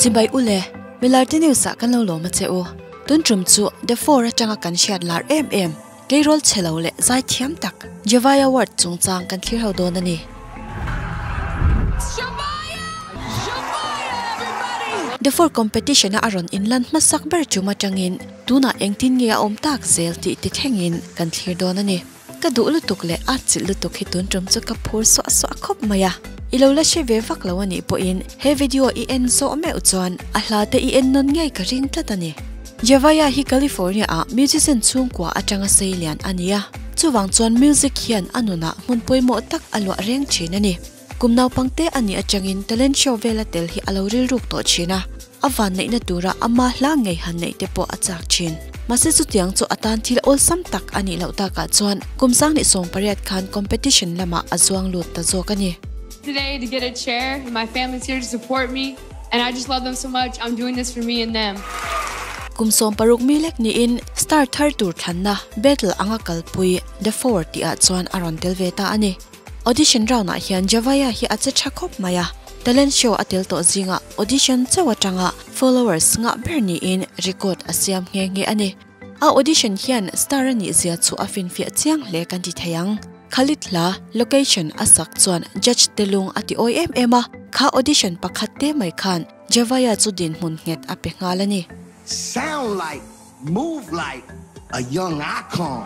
Chibai ule, Milarte News ah kan lo lawm a che u. Tun tum chu The Four atanga kan hriat lar em em, tleirawl chhe lo leh zai thiam tak Javaya Ward chungchang kan thlir ho dawn a ni. The Four competition a a rawn inlan hmasak ber tum atangin tunah engtin nge a awm tak zel tih ti thlengin kan thlir dawn a ni. Ka duh lutuk leh a chilh lutuk hi tun tum chu ka phur suah suah khawp mai a. I lo la hre ve vak lo a nih pawhin he video i en zawh meuh chuan a hla te i en nawn ngei ka ring tlat a ni. Javaya hi California ah musician chhungkua atanga sei lian a ni a, chuvang chuan music hian a nunah hmun pawimawh tak a luah reng thin a ni. Kum naupangte a nih atangin talent show vela tel hi a lo rilruk tawh thin a. A vanneihna tura ama hla ngei han neih te pawh a chak thin. Mahse chutiang chu a tan thil awlsam tak a nih loh takah chuan kum 2018 khan competition lamah a zuang lut ta zawk a ni. Today to get a chair and my family's here to support me and I just love them so much I'm doing this for me and them. Kum 60 mi lek niin star thar tur thlanna battle anga kalpui The Four tihah chuan a rawn tel ve ta a ni. Audition round ah hian Javaya hi a che tha khawp mai a, talent show a tel tawh zingah audition chauh atanga followers ngah ber niin record a siam nghe nghe a ni. A audition hian star a nih zia chu a finfiah chiang hle kan ti thei ang. Khalid hla location a sak chuan judge te lung a ti awi em em a, kha audition pakhat te mai khan Javaya chu dinhmun nghet a pe nghal a ni. Sound like, move like a young icon.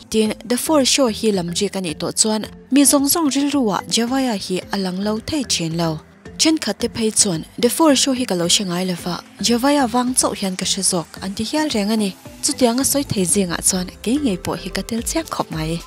Tin, The Four show hi lam rik a nih tawh chuan mi zawng zawng rilruah Javaya hi a lang lo thei thin lo. Thenkhat te phei chuan The Four show hi ka lo hre ngai lova, Javaya vang chauh hian ka hre zawk an ti hial reng a ni. Chutianga sawi thei zingah chuan kei ngei pawh hi ka tel chiang khawp mai.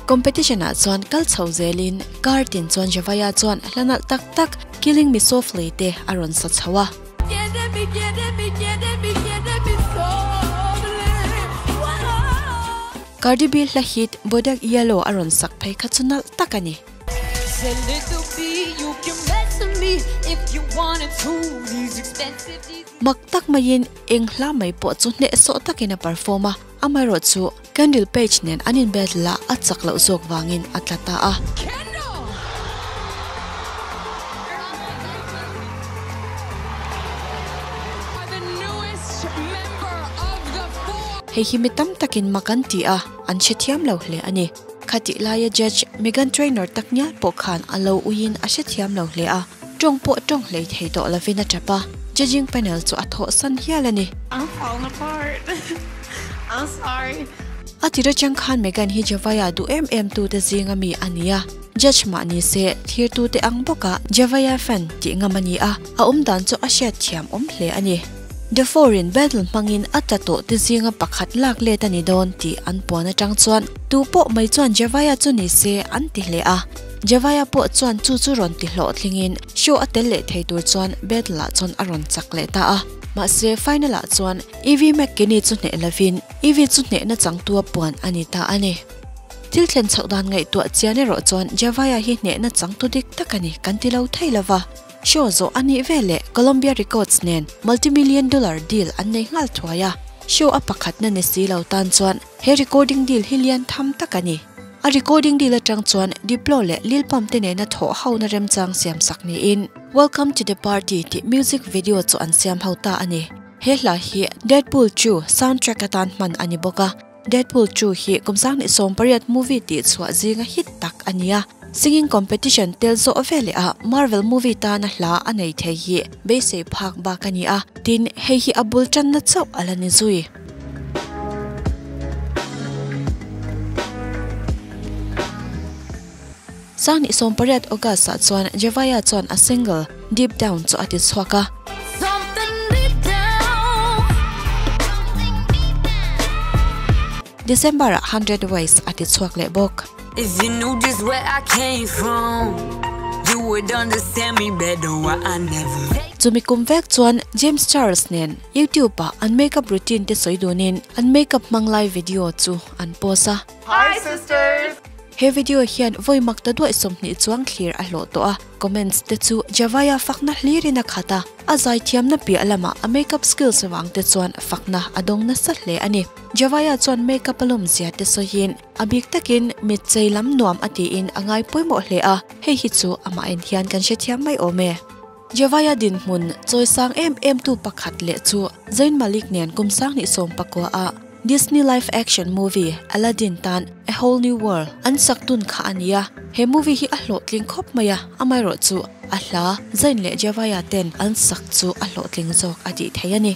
Competition ah chuan kal chho zelin kar tin chuan Javaya chuan hla nalh tak tak Killing Me Softly te a rawn sa chho a. Cardi B hla hit Bodak Yellow a rawn sak phei kha chu nalh tak a ni. Mak tak maiin eng hla mai pawh chu hnehsawh takin a perform a, amaherawh chu Kendall Page nen an in battle a, a chak loh zawk vangin a tla ta a. Hei hi mi tam takin mak an ti a, an hrethiam lo hle a ni. Khatih laia judge Meghan Trainor tak ngial pawh khan a lo uiin a hrethiam lo hle a, tawng pawh tawng hlei thei tawh lovin a tap a, judging panel chu a thawhsan hial a ni. A tira chang khan Meghan hi Javaya duh em em tute zinga mi a ni a, judge mah ni se thirtute ang bawka Javaya fan tih ngam a ni a, a awmdan chu a hriatthiam awm hle a ni. The Four-in battle hmangin a tla tawh te zinga pakhat lak let a ni dawn tih an puan atang chuan tu pawh mai chuan Javaya chu ni se an ti hle a. Javaya pawh chuan chu chu rawn ti hlawhtlingin show a tel leh thei tur chuan battle ah chuan a rawn chak leh ta a. Mahse final ah chuan Evie McKinney chu hneh lovin Evie chu hnehna changtua puan a ni ta a ni. Thil thlen chhoh dan ngaihtuah chian erawh chuan Javaya hi hnehna changtu dik tak a ni kan ti lo thei lova. Show zawh a nih veleh Columbia Records nen multi-million dollar deal an nei nghal thuai a, show a pakhatna ni si lo tan chuan he recording deal hi lian tham tak a ni. A recording deal atang chuan Diplo leh Lil Pump te nena thawh hona remchang siam sak niin Welcome to the Party tih music video chu an siam ho ta a ni. He hla hi Deadpool 2 soundtrack atan hman a ni bawk a. Deadpool 2 hi kum 2018 movie tih chhuah zinga hit tak a ni a. Singing competition tel zawh veleh ah Marvel movie tana hla a nei thei hi beisei phak bak a ni a, tin hei hi a bul tanna chauh a la ni zui. 2018 August ah chuan Javaya chuan a single Deep Down chu a ti chhuak a. December ah 100 Ways a ti chhuak leh bawk. If you knew just where I came from, you would understand me better why I never. Chumi kum vek chuan James Charles nen YouTube ah an makeup routine te sawi dunin an makeup hmang lai video chu an post a. Hi sisters! He video hian vawi mak ta duaih 20 chuang thlir a hlawh tawh a, comments te chu Javaya fakna hlirin a khat a, a zaithiamna piah lamah a makeup skills vang te chuan fakna a dawng nasa hle a ni. Javaya chuan makeup a lawmzia te sawiin a bik takin mit chei lam nuam a tiin a ngai pawimawh hle a, hei hi chu amah en hian kan hrethiam mai awm e. Javaya dinhmun chawisang em em tu pakhat leh chu Zayn Malik nen kum sanghnih sawm pakua ah Disney live action movie Aladdin tan A Whole New World an sak dun kha a ni a, he movie hi a hlawhtling khawp mai a, amaherawhchu a hla Zayn leh Javaya ten an sak chu a hlawhtling zawk a tih theih a ni.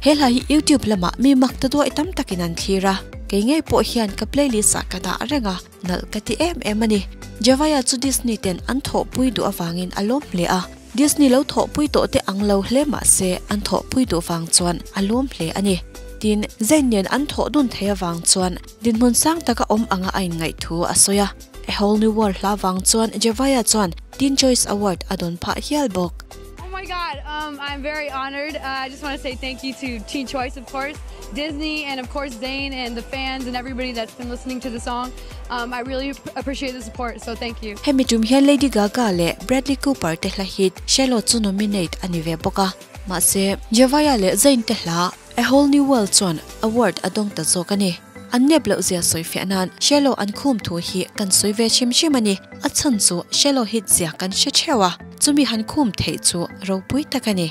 He hla hi YouTube lamah mi mak ta duai tam takin an thlir a, kei ngei pawh hian ka playlist ah ka dah reng a, nalh ka ti em em a ni. Javaya chu Disney ten an thawhpui duh avangin a lawm hle a, Disney lo thawhpui tawh te ang lo hle mah se an thawhpui duh vang chuan a lawm hle a ni. Tin, Zayn nen an thawh dun thei avang chuan dinhmun sang taka awm anga a inngaih thu a sawi a. A Whole New World hla vang chuan Javaya chuan Teen Choice Award a dawn phah hial bawk. Oh my God, um, I'm very honored. Uh, I just want to say thank you to Teen Choice, of course, Disney, and of course Zayn and the fans and everybody that's been listening to the song. Um, I really appreciate the support, so thank you. Hemi tum hian Lady Gaga leh Bradley Cooper te hla hit Shallow chu nominate a ni ve bawk a. Mahse, Javaya leh Zayn te hla A Whole New World chuan award a dawng ta zawk a ni. An nep loh zia sawi fiah nan Shallow an khum thu hi kan sawi ve hrim hrim a ni. A chhan chu Shallow hit zia kan hre theuh a, chumi han khum theih chu ropui tak a ni.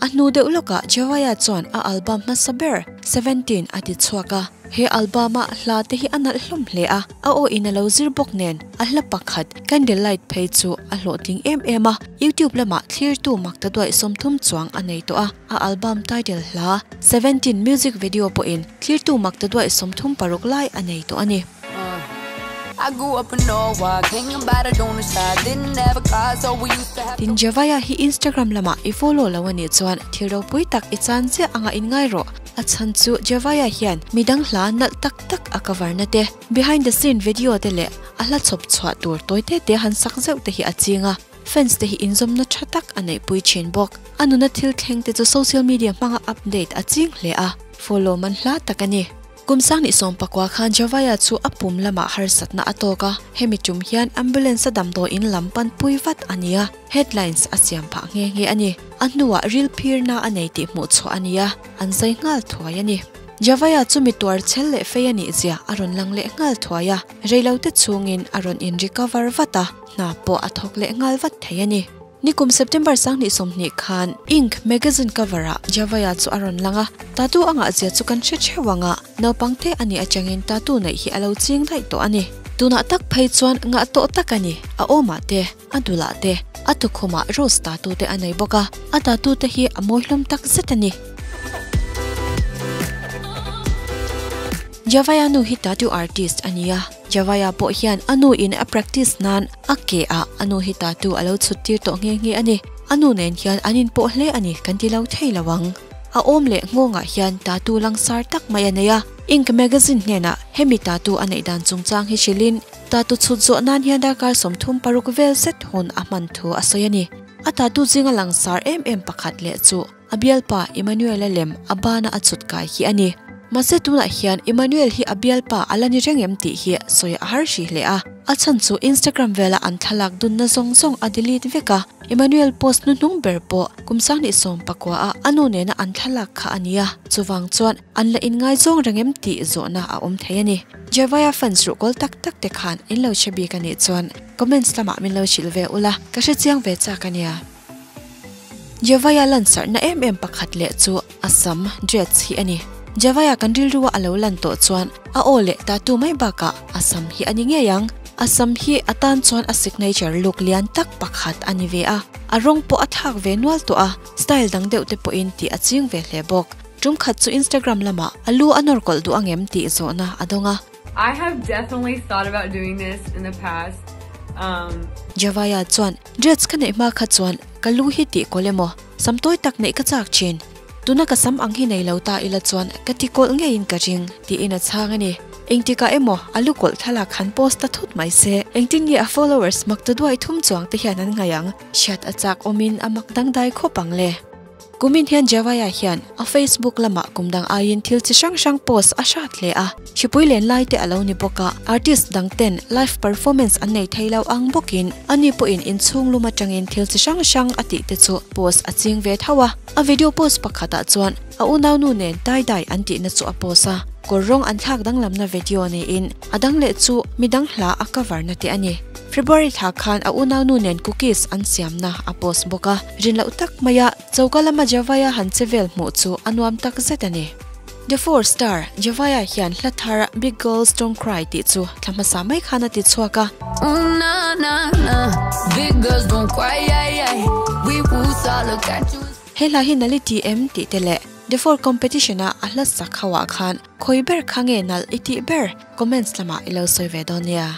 A hnu deuh lawkah Javaya chuan a album hmasa ber Seventeen a ti chhuak a. He album-a hla te hi a nalh hlawm hle a, a aw in a lo zir bawk nen a hla pakhat Candlelight phei chu a hlawhtling em em a, YouTube lamah thlirtu mak ta duaih 30 chuang a nei tawh a. A album title hla Seventeen music video pawhin thlirtu mak ta duaih 36 lai a nei tawh a ni. Tin Javaya hi Instagram lamah i follow lo a nih chuan thil ropui tak i chan chiah anga inngai rawh. A chhan chu Javaya hian midang hla nalh tak tak a cover na te, behind the scene video te leh a hla chhawp chhuah tur tawi te te han sak zeuh te hi a ching a. Fans te hi inzawmna tha tak a neihpui thin bawk. A nuna thil thleng te chu social media hmanga update a ching hle a, follow man hla tak a ni. Kum sanghnih 14 khan Javaya chu a pum lamah harsatna a tawk a, hemi tum hian ambulance a damdawiin lam panpui vat a ni a, headlines a siam phah nghe nghe a ni. A hnuah ril phirna a nei tih hmuh chhuah a ni a, an zai nghal thuai a ni. Javaya chu mi tuar chhel leh fei a nih zia a rawn lang leh nghal thuai a, reilote chhungin a rawn in recover vat a, hna pawh a thawk leh nghal vat thei a ni. Nikum September 2020 khan Inc magazine cover ah Javaya chu a rawn lang a, tattoo a ngah zia chu kan hre theuh ang a, naupang te a nih atangin tattoo neih hi a lo ching daih tawh a ni. Tunah tak phei chuan ngah tawh tak a ni, a awmah te, a dulah te, a tukhumah rose tattoo te a nei bawk a, a tattoo te hi a mawi hlawm tak zet a ni. Javaya nu hi tattoo artist a ni a. Javaya pawh hian a nu in a practice nan a ke ah a nu hi tattoo a lo chhut tir tawh nghe nghe a ni. A nu nen hian an inpawh hle a ni kan ti lo thei lo ang. A awm leh nghawngah hian tattoo langsar tak mai a nei a. Ink magazine hnenah hemi tattoo a neih dan chungchang hi hrilhin tattoo chhut zawh nan hian darkar 36 vel zet hun a hman thu a sawi a ni. A tattoo zinga langsar em em pakhat leh chu A bialpa Emmanuel-a lem a bana a chhut kai hi a ni. Mahse tunah hian Emmanuel hi a bialpa a la ni reng em tih hi sawi a har hrih hle a. A chhan chu Instagram vela an thlalak dunna zawng zawng a delete vek a. Emmanuel post hnuhnung ber pawh kum 2019 a a nu nena an thlalak kha a ni a. Chuvang chuan an la inngaizawng reng em tih zawhna a awm thei a ni. Jervaya fans ruhkawl tak tak te khan in lo hre bik a nih chuan comments lamah min lo hrilh ve ula, ka hrechiang ve chak a nia. Javaya lansarhna em em pakhat leh chu a sam, dreads, hi a ni. Javaya kan rilrua a lo lan tawh chuan a aw leh tattoo mai bakah a sam hi a ni ngei ang. A sam hi a tan chuan a signature look lian tak pakhat a ni ve a, a rawng pawh a thlak ve nual tawh a, style dang deuh te pawhin tih a ching ve hle bawk. Tum khat chu Instagram lamah a lu a nawr kawlh duh angem tih zawhna a dawng a. I have definitely thought about doing this in the past. Um. Javaya chuan Dreads ka neih hma kha chuan ka lu hi tih kawlh emaw, sam tawi tak neih ka chak thin. Tuna ka sam ang hi nei lo ta ila chuan ka ti kawlh ngeiin ka ring, tiin a chhang a ni. Engtikah emaw a lu kawlh thlalak han post ta thut mai se, engtin nge a followers mak ta duai thum chuang te hian an ngaih ang? Hriat a chak awmin a mak dangdai khawp ang le. Kumin hian Javaya hian a Facebook lamah kum dang aiin thil chi hrang hrang post a hrat hle a, hripui len lai te a lo ni bawk a, artist dang ten live performance an nei thei lo ang bawkin ani pawhin inchhung lum atangin thil chi hrang hrang a tih te chu post a ching ve tho a. A video post pakhatah chuan a unaunu nen tie dye an tihna chu a post a, kawr rawng an thlak danglamna video niin a dang leh chu midang hla a cover na te a ni. February thla khan a unaunu nen cookies an siamna a post bawk a, rin loh tak maia choka lama Javaya han che vel hmuh chu a nuam tak zet a ni. The Four Star, Javaya hian hla thar Big Girls Don't Cry tih chu thla hmasa mai khan a ti chhuak a. He hla hi nalh i ti em tih te leh The Four Competition a a hla sak ho ah khan khawi ber kha nge nalh i tih ber comments lamah i lo sawi ve dawn nia.